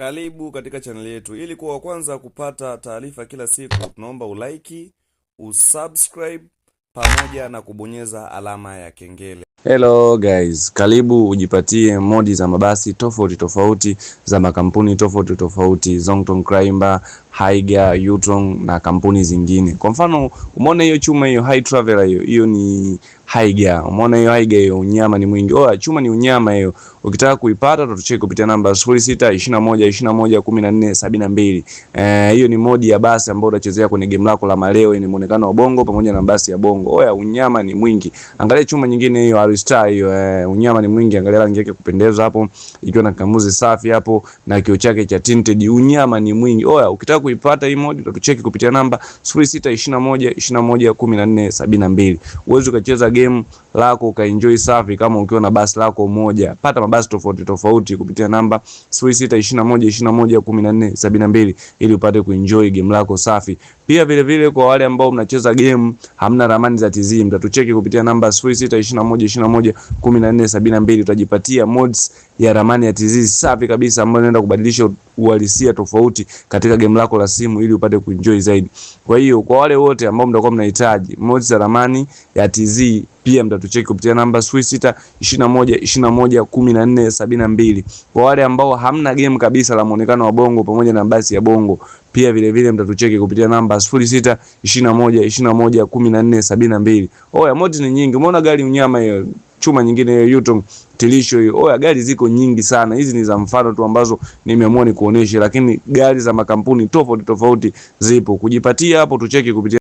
Karibu katika chaneli yetu. Ili kuwa wa kwanza kupata taarifa kila siku, tunaomba ulike, usubscribe pamoja na kubonyeza alama ya kengele. Hello guys, karibu ujipatie modi za mabasi tofauti tofauti za makampuni tofauti tofauti, Zhongtong Climber, Higer, Yutong na kampuni zingine. Kwa mfano, umeona hiyo chuma hiyo High Traveler hiyo, hiyo ni Higer. Umeona hiyo Higer hiyo, unyama ni mwingi. Oh, chuma ni unyama hiyo. Ukitaka kuipata utatucheki kupitia namba 06 21 21 14 72. Hiyo ni modi ya basi ambayo utachezea kwenye game lako la maleo, ni muonekano wa bongo pamoja na basi ya bongo. Oya, unyama ni mwingi. Angalia chuma nyingine hiyo Aristar hiyo, unyama ni mwingi. Angalia rangi yake kupendeza hapo, ikiwa na kamuzi safi hapo na kioo chake cha tinted, unyama ni mwingi. Oya, ukitaka kuipata hii modi utatucheki kupitia namba 06 21 21 14 72. Uweze ukacheza game lako ukaenjoy safi kama ukiwa na basi lako moja. Pata mabasi tofauti tofauti kupitia namba 06 21 21 14 72 ili upate kuenjoy game lako safi. Pia vile vile kwa wale ambao mnacheza game hamna ramani za TZ, mtatucheki kupitia namba 06 21 21 14 72, utajipatia mods ya ramani ya TZ safi kabisa ambayo inaenda kubadilisha uhalisia tofauti katika game lako la simu ili upate kuenjoy zaidi. Kwa hiyo kwa wale wote ambao mtakuwa mnahitaji mods za ramani ya TZ, pia mtatucheki kupitia namba 06 21 21 14 72. Kwa wale ambao hamna game kabisa la muonekano wa bongo pamoja na basi ya bongo, pia vile vile mtatucheki kupitia namba 06 21 21 14 72. Oya, modi ni nyingi. Umeona gari unyama hiyo, chuma nyingine hiyo Yutong tilisho hiyo. Oya, gari ziko nyingi sana. Hizi ni za mfano tu ambazo nimeamua nikuoneshe, lakini gari za makampuni tofauti tofauti zipo. Kujipatia hapo tucheki kupitia